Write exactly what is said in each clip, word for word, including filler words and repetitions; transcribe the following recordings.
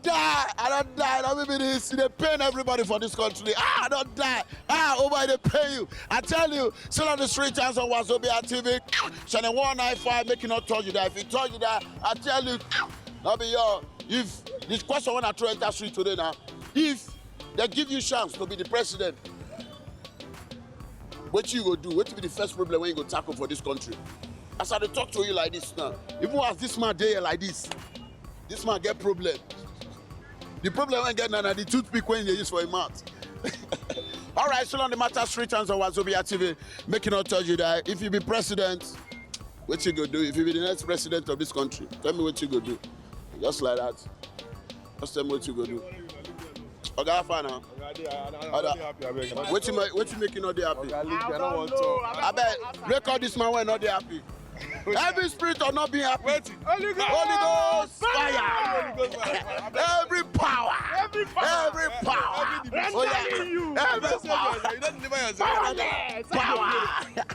die, I don die. Na me be this. E dey pain everybody for this country. Ah, I don die. Ah, Oba, e dey pain you. I tell you, still on the street, chance on Wazobia T V, channel one nine five, make you not touch you die. If you touch you die, I tell you, no be your. If this question when I throw enter street today now, if they give you chance to be the president, what you go do? What be the first problem when you go tackle for this country? As I dey talk to you like this now, even as this man dey here like this, this man get problem. The problem wey get na na the toothpick wey he dey use for him mouth. All right, still on the matter, street chance on Wazobia T V. Make you not touch you die. If you be president, what you go do? If you be the next president of this country, tell me what you go do. Just like that. Just tell me what you go do. Oga, how far now? Oga, I dey, I, I, I no dey happy, abeg. Wetin make, wetin make you no dey happy? Oga, leave, I no wan talk. Abeg, record this man wey no dey happy. Every spirit of not being happy. Wetin? Holy Ghost. Holy Ghost fire. Holy Ghost fire. Every power. Every power. Every power. Every demon. Oh, yeah. Every power. You don't deliver yourself. Powerless. Power.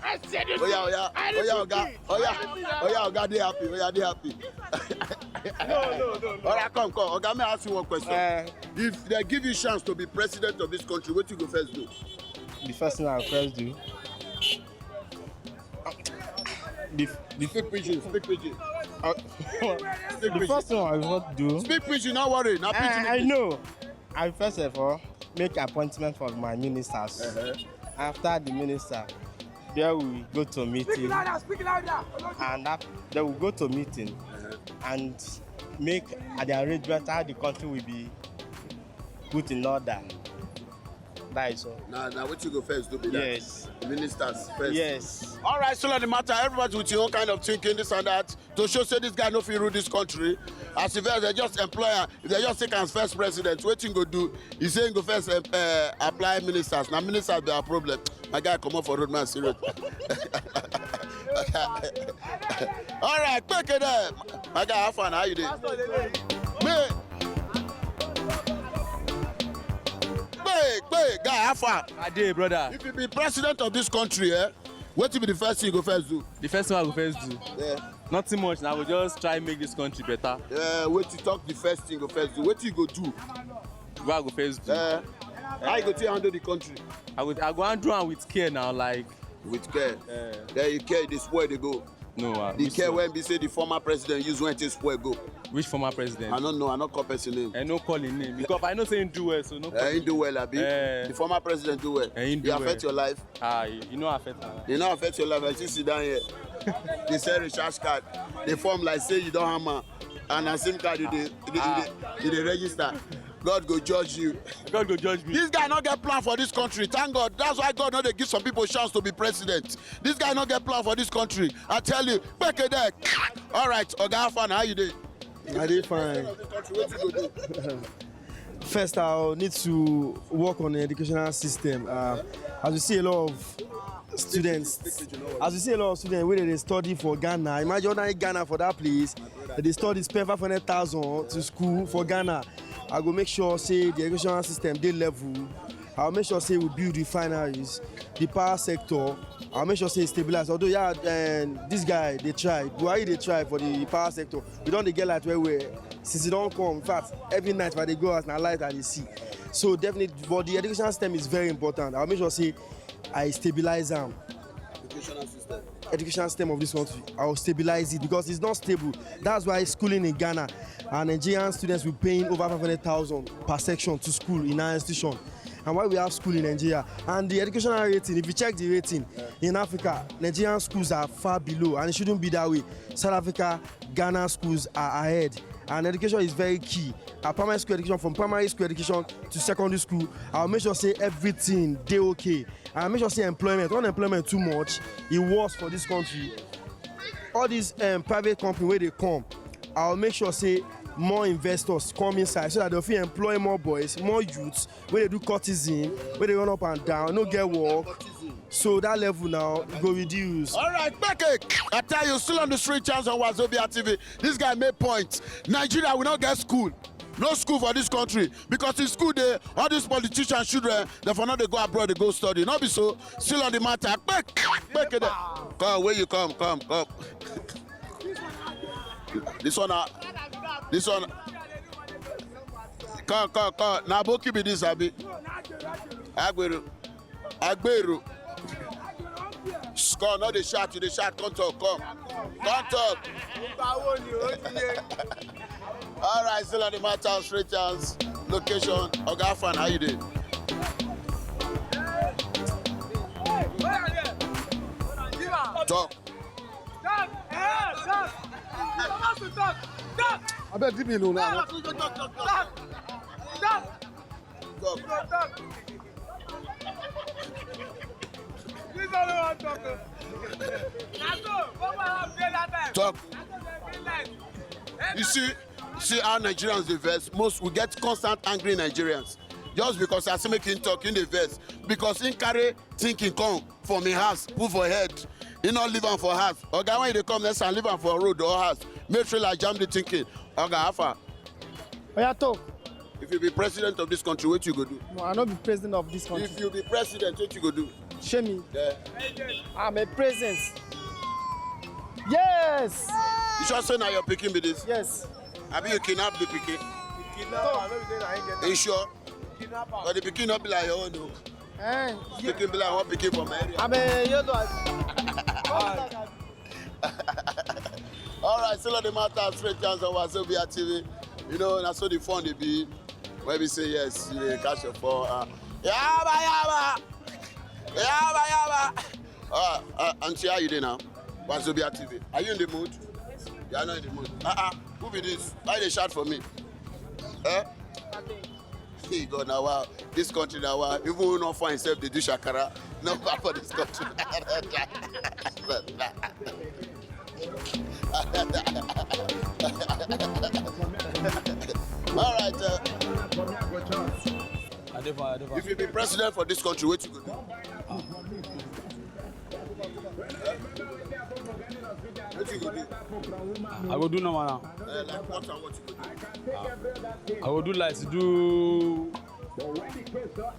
I said it. Oh, yeah, oh, yeah. I repeat. Oh, yeah, Oga. Oh, yeah. Oh, yeah, Oga, dey happy. Oh, yeah, dey happy. No, no, no, no. All right, come, come. Oga, may I ask you one question? Eh. If they give you chance to be president of this country, what you go first do? The first thing I first do. The, the Speak pidgin, speak pidgin. Uh, the first thing I want to do. Speak pidgin, no worry. Now, pidgin, I, I know. I first of all make appointment for my ministers. Uh-huh. After the minister, there we go to meeting. Speak louder, speak louder. And after, then we go to meeting, uh-huh, and make the arrangement how the country will be put in order. That is all. Now, now what you go first do be that? Yes. The ministers first. Yes. All right, so on the matter, everybody with your own kind of thinking, this and that, to show say this guy no fit rule this country. As if they just employ am, if they just take am as first president, wetin go do? He say he go first, uh, uh, apply ministers. Now ministers be our problem. My guy, come up for road, man, serious. All right, quick it up. My guy, how far? How you doing? Me. Hey, hey, guy, how far? I dey, brother. If you be president of this country, eh, what will be the first thing you go first do? The first thing I go first do? Yeah. Nothing much. I go just try make this country better. Yeah, what you talk the first thing you go first do? What you go do? What I go first do? Uh, how you go take handle the country? I go, I go handle am with care now, like. With care. Yeah. Then you care, the spoil they go. No, uh, the care when be say the former president use when things spoil go. Which former president? I don't know. I not call person name. I no call him name because I know say he do well, so no. Uh, he do well, abi. Uh, the former president do well. Uh, he do well. He affect your life. Ah, you, you know affect my life. You know affect your life. I see sit down here. They sell recharge card. They form like say you don't hammer. And a SIM card you dey, you dey, you dey, you dey register. God go judge you. God go judge me. This guy not get plan for this country. Thank God. That's why God not dey give some people chance to be president. This guy not get plan for this country. I tell you, back it there. All right, Oga Afan, how you dey? I dey fine. This country, what you go do? First, I'll need to work on the educational system. Uh, as you see a lot of students, as you see a lot of students wey dey study for Ghana, imagine ordinary Ghana for that place, they study, spend five hundred thousand to school for Ghana. I go make sure say the educational system dey level. I'll make sure say we build refineries, the power sector. I'll make sure say e stabilize. Although, yeah, um, this guy dey try, Buhari dey try for the power sector. We don dey get light well well. Since e don come, in fact, every night when I dey go house, na light I dey see. So definitely, but the education system is very important. I'll make sure say I stabilize am. Educational system. Education system of this country, I'll stabilize it because it's not stable. That's why schooling in Ghana and Nigerian students will paying over five hundred thousand per section to school in our institution. And why we have school in Nigeria. And the educational rating, if you check the rating in Africa, Nigerian schools are far below, and it shouldn't be that way. South Africa, Ghana schools are ahead, and education is very key. Our primary school education, from primary school education to secondary school, I'll make sure say everything dey okay. And make sure say employment, unemployment too much, e worse for this country. All these, um, private company wey dey come, I'll make sure say more investors come inside so that they'll fit employ more boys, more youths, wey dey do courtesan, wey dey run up and down, no get work. So that level now, e go reduce. All right, back it. I tell you, still on the street, chance on Wazobia T V. This guy made point. Nigeria will not get school. No school for this country because in school dey, all these politicians children, they for not dey go abroad, they go study. Not be so. Still on the matter. Back, back it. Come, where you come, come, come. This one, uh, this one. Come, come, come. Na Aboki be this, abi? Agbero. Agbero. Score, no dey shout, you dey shout, come talk, come. Come talk. All right, still on the matter of straight chance. Location, Oga Fan, how you dey? Talk. Talk! Eh, talk! How much to talk? Talk! Abeg, give me no now. Talk! Talk! Talk! Talk! Talk! This one no wan talk o. Na so, Boko Haram dey that time. Talk. Na so dem be like. You see, see how Nigerians dey vex? Most, we get constant angry Nigerians. Just because I say make him talk, him dey vex. Because him carry thinking come from him house, put for head. He no leave am for house. Oga, when you dey come next time, leave am for road or house. Make trailer jam the thinking. Oga, how far? Oya, talk. If you be president of this country, what you go do? No, I no be president of this country. If you be president, what you go do? Shame me. Yeah. I'm a president. Yes. You sure say na your pikin be this? Yes. Abi you kidnap the pikin? Kidnapper, no be say na him get am. You sure? Kidnapper. But the pikin no be like your own o. Eh, pikin be like one pikin from my area. I'm a yellow. All right, still on the matter, straight chance on Wazobia T V. You know, na so the fun dey be. When we say yes, you dey catch your phone. Uh, yaba, yaba. Yaba, yaba. Uh, uh, Auntie, how you dey now? Wazobia T V. Are you in the mood? You are not in the mood. Uh-uh. Who be this? Why they shout for me? Eh? Hey, God, now wow. This country now wow. Even who not find himself, they do shakara. No back for this country. All right. Uh, I dey fine, I dey fine. If you be president for this country, what you go do? What you go do? I go do normal now. Uh, like what and what you go do? I go do like do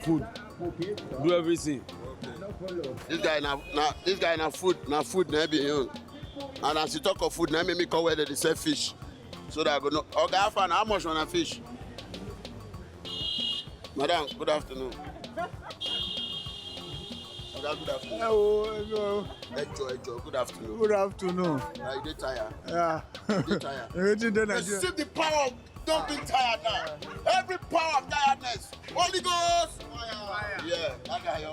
food, do everything. This guy na, na this guy na food, na food na be him own. And as you talk of food, na make me come where they dey sell fish, so that I go know. Oga, how far na? How much on a fish? Madam, good afternoon. Madam, good afternoon. Hello, hello. Ejo, Ejo, good afternoon. Good afternoon. Are you dey tired? Yeah. You dey tired? Wetin dey Nigeria? You see the power of don't be tired now. Every power of tiredness. Holy Ghost. Fire. Yeah, that guy.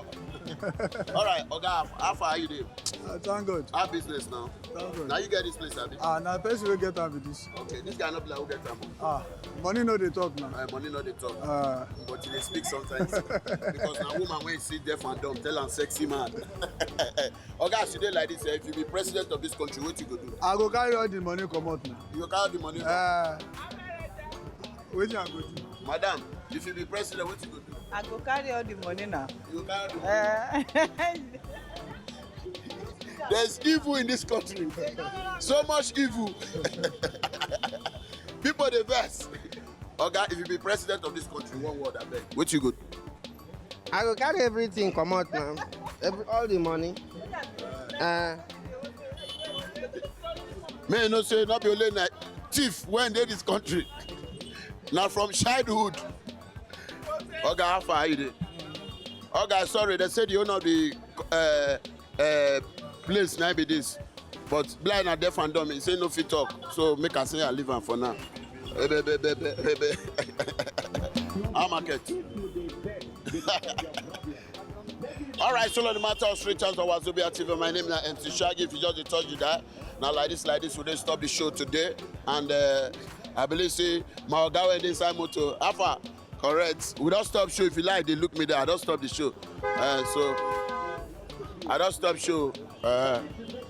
All right, Oga, how far are you dey? Uh, thank God. How business now? Thank God. Now you get this place, abi? Ah, na person wey get am be this. Okay, this guy no be like who get am. Ah, money no dey talk now. Uh, money no dey talk. Ah. But you dey speak sometimes. Because na woman wey see deaf and dumb, tell am sexy man. Oga, as you dey like this, eh, if you be president of this country, what you go do? I go carry all the money comot now. You go carry all the money? Uh, wetin I go do? Madam, if you be president, what you go do? I go carry all the money now. You go carry all the money. Uh, There's evil in this country. So much evil. People dey vex. Oga, if you be president of this country, one word, abeg. What you go do? I go carry everything comot now. Every, all the money. Uh, may you know say not be only na thief wey dey this country. Na from childhood. Oga, how far you dey? Oga, sorry, they say the owner of the uh, uh, place na be this. But blind na deaf and dumb, he say no fit talk. So make I say I leave am for now. Ebe, ebe, ebe, ebe, ebe. Our market. All right, so on the matter of straight chance of Wazobia T V, my name is M C Shaggy. If you just dey touch the die, now like this, like this, we dey stop the show today. And uh, I believe say my oga wey dey inside motor, Alpha, correct. We don stop show. If you like, they look me there. I don stop the show. Uh, so I don stop show. Uh,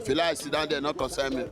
if you like, sit down there, no concern me.